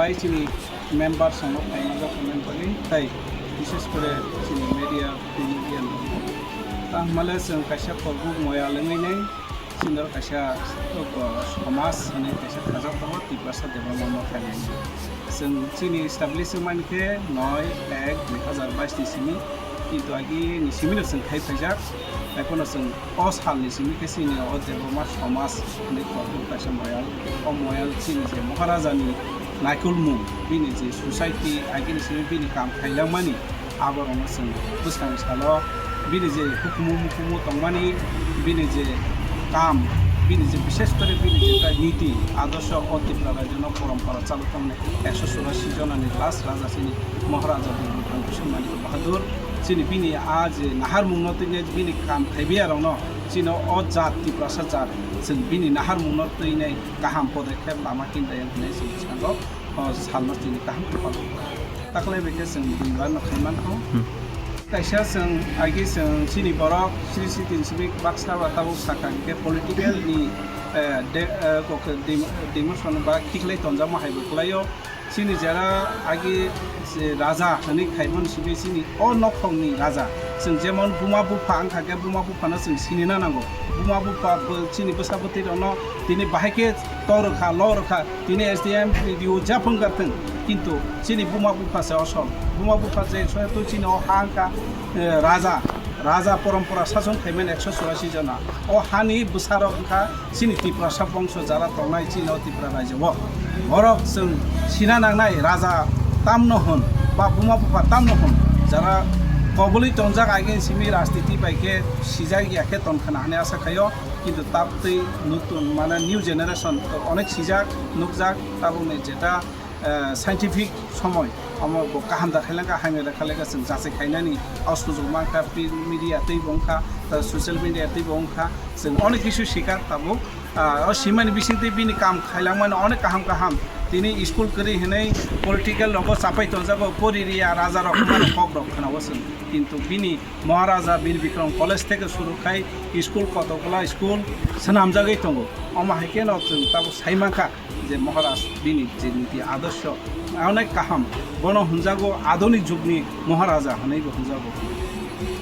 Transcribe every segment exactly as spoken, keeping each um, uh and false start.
Tai chini member songo phaima joto member ni tai, bishes kore chini media, media no. Tangmale chwng kaisa korbuk moya lengwi nai, chini kaisa, uh, somaj hinwi kaisa khajak tongo, Tiprasa Debbarma Motha ni. Chwng chini establish wngmani khe noi ek dui hazar bais ni simi, kintu agi ni simi no chwng khai phaijak, ekheno chwng O salni simi khe chini o Debbarma somaj hinwi kotor kaisa moyal. O moyal chini je Maharaja ni naikolmung, bini je society agini simi bini kam khailangmani, aborokno chwng bwskang salo bini je hukumu mukumu tongmani, bini je kam, bini je bishes kore bini je tai niti adorsho o Tripura rajyo no porompora chalok tongmani ekso churasi jona ni last raja chini Maharaja Bibikram Kishore Manik Bahadur. Chini bini a je naharmung no twi nai bini kam khai biya rok no chini o jat Tiprasa jat chwng bini naharmung no twi nai kaham podekhe lama kinda yang hinwi chwng sango o salno chini kaham khe palo. Taklai bai khe chwng dui bar no khai mankho. Hmm. Kaisa chwng agi chwng chini borok sri sri tin simi baksa ba tabuk sakha hinkhe political ni, eh, de-, eh, kok-, dem-, demotion ba khiklai tonjakma hai bo kwlaio. Chini jera agi je raja hinwi khaimani simi chini o nokhongni raja. Chwng jemon buma bupha wngkha khe buma buphano chwng sinina nango. Buma bupha bo chini bwsa bwtwi rokno tini bahai khe tor rwkha, lo rwkha, tini S D M, B D O jephung karthwng. Kintu chini buma bupha se osol. Buma bupha je sohetu chini o ha wngkha, eh, raja. Raja porompora sason khaimani ekso churasi jona. O hani bwsarok wngkha chini Tiprasa bongso jara tongnai chini o Tripura rajyo o. Borok chwng sina nangnai raja tamno hwn ba buma bupha tamno hwn jara koboli tongjak agini simi rajniti bai khe sijak ya khe tongkhana hwnwi asa khaio. Kintu tabtwi nutun mane new generation onek sijak nukjak tabukni jeta eh, scientific somoi, omo bo kaham da khailangkha, hamya da khailangkha, chwng jachai khainani o sujuk mankha, print media teibo wngkha, ta social media teibo wngkha, chwng onek kisu sikha tabuk, ah, o simani bisingtwi bini kam khailangmani onek kaham kaham, tini school kwrwi hinwi political rogo chapai tonjago, pori riya raja rok mano kok rok khwnao chwng, kintu bini Maharaja Bir Bikram College theke suru khai school kotokla school swnamjagwi tongo, omo hai kheno chwng tabuk sai mankha. Je Maharaj bini je niti adorsho onek kaham, bono hwnjago adunik jugni Maharaja hwnwibo hwnjago.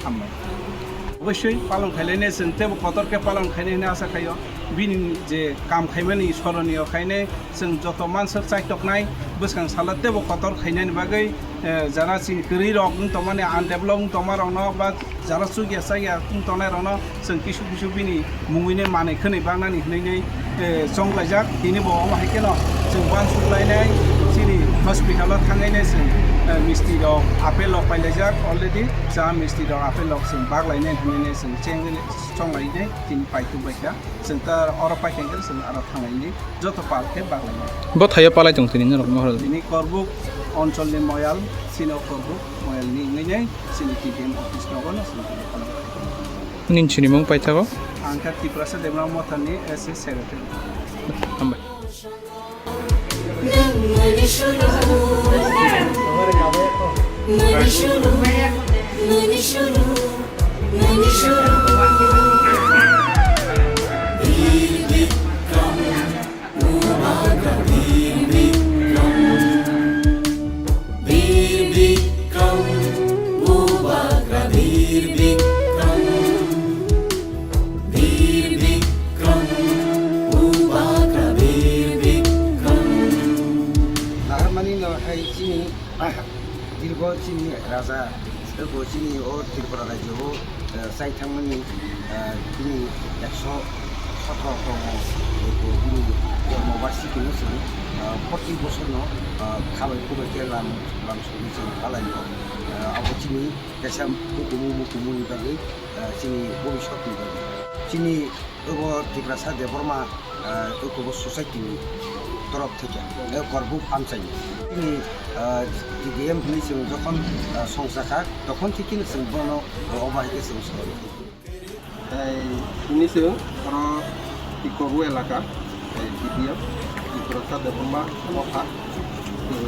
Hambai. Obosoi palon khailainai chwng teibo kotor khe palon khainai hwnwi asa khaio. Bini je kam khaimani soroniyo khainai chwng joto manswk chaitoknai bwskang salo teibo kotor khainani bagwi eh, jara chini kwrwi rok wng tongmani, undevelop wng tongma rokno, ba jara chukya chakya wng tongnai rokno chwng kisu kisu bini mungwini manwi khwnwi baknani hwnwi nai, eh, chonglaijak. Tini bo omo hai kheno chwng uansuk lainai chini hospital o thangwi nai chwng, eh, misti rok apple rok pailaijak already, cha misti rok apple rok chwng baklainai hwnwi nai chwng chengwi chonglainai tini paituk bai kha. Chwng ta oro paikha hwnkhe chwng aro thanglaini joto pal khe baglainai. Bo thaio palai tong tini norok Maharaj. Tini Korbuk oncholni Moyal, chini o Korbuk Moyalni wngwi nai chini T D M office nogo no chwng tini palai. Nini sinimung paithago? Ang kha Tiprasa Debbarma Mothani S A Secretary. Hambai. Bir Bikram, Ubagra Bir Bikram. Naharmani no hai chini, dirgo chini raja, eko chini o Tripura rajyo o, eh, chai thangmani, eh, chini ekso sotro tongo, eko chini jormo barsi kino chini, eh, forty bosor no, eh, khabai khubai khe lam, lam sogwi chini palai no, eh, abo chini kaisa bukumu, bukumu ni bagwi, eh, chini bobiswt ni bagwi. Chini Obo Tiprasa Debbarma, ah, okobo society ni torof theke, eh, Korbuk amchaini. Chini, ah, T D M hwnwi chwng jokhon, ah, songchakha, tokhon thekeno chwng bono, ah, obo hai khe chwng sori. Tai hwnwi chwng oro Korbuk elaka, tai T D M, Tiprasa Debbarma motha, chwng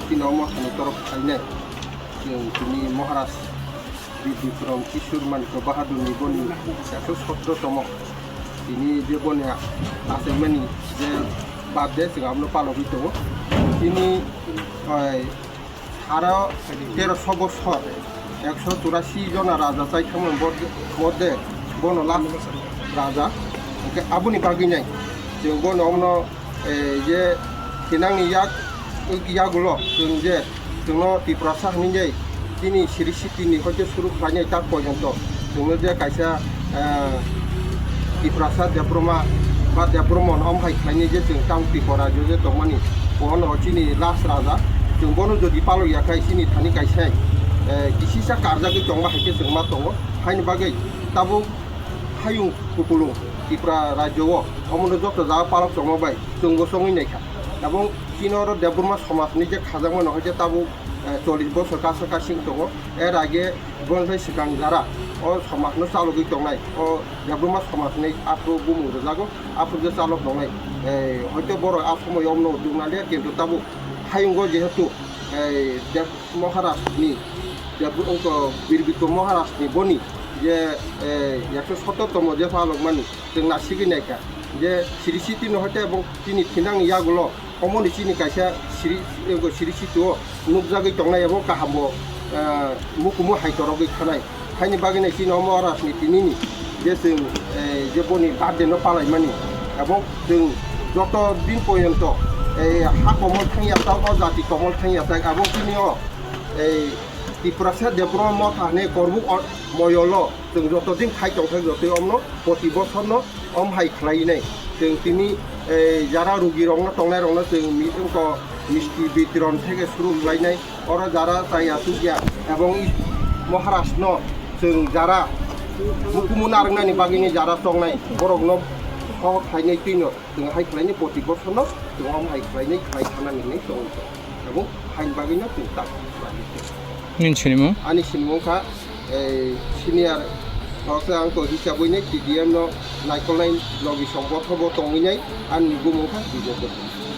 chini o mothani torof khainai, chwng chini Maharaj Bir Bikram Kishore Manikya Bahadur ni boni ekso sotro tomo. Tini je boni achaimani je birthday chwng abono palogwi tongo. Tini, oi, aro teroso bosor, ekso churasi jona raja chai thangmani mod-, modde bono last raja. Hwnkhe aboni bagwi nai chwng bono omno, eh, je thinangni yak, yagulo chwng je chwngno Tiprasa hinwi je chini siri sitini hoite suru khlainai tak pojonto chwngno je kaisa, eh, Tiprasa Debroma ba Debromon om hai khlainai je chwng tang Tripura rajyo je tongmani, bono chini last raja, chwng bono jodi palok ya khai chini thani kaisa, eh, kisisa karjagwi tongma hai khe chwng ma tongo. Haini bagwi tabuk hayung kupulung Tripura rajyo o omono joto jaga palok tongma bai chwngbo chongwi naikha. Ebong chini oro Debroma somajni je khajakmano hai khe tabuk, eh, chollish bosor kasa kasing tongo. Er age bono tei swkang jara o somajno chalogwi tongnai, o Debroma somajni aphuru bumung rwjago, aphuru je chalok tongnai. Eh, hoito borok a somoio omno dukna liya, kintu tabuk hayungo jehetu, eh, Deb Maharajni, Deb, ongko Bir Bikrom Maharajni boni je, eh, ekso sotor tomo je palokmani, chwng nasigwi naikha je siri sitino hoite ebong chini thinangni yagulo omoni chini kaisa siri, ego siri sitio nukjagwi tongnai abo kahambo, eh, mukumu hai torogwi khanai. Haini bagwi nai chini omo rajniti nini je chwng, eh, je boni birthday no palaimani, ebong chwng joto din poyonto, eh, ha komol thangya tak, o jati komol thangya tak, ebong chini o, eh, Tiprasa Debroma Motha hwnwi Korbuk o moyolo chwng joto din khai tongthai, jotoi omno poti bosorno om hai khlainai. Chwng tini, eh, jara rugirokno tongnairokno chwng mi-, wngkha misti bitiron theke suru khlainai. Oro jara chaya chukya ebong i-, Maharajno chwng jara mukumu narwknani bagwini jara chongnai borokno sohor khlainai twino chwng hai khlainai poti bosorno chwng om hai khlainai khlai thanani hinwi chongwi tongo. Ebong haini bagwino chwng tak. Nini sinimung? Ani sinimung kha, eh, senior, o khe ang to hisabwi nai T D M no naikolnai logi song bothobo tongwi nai, ani bumung kha Bijoy Debbarma.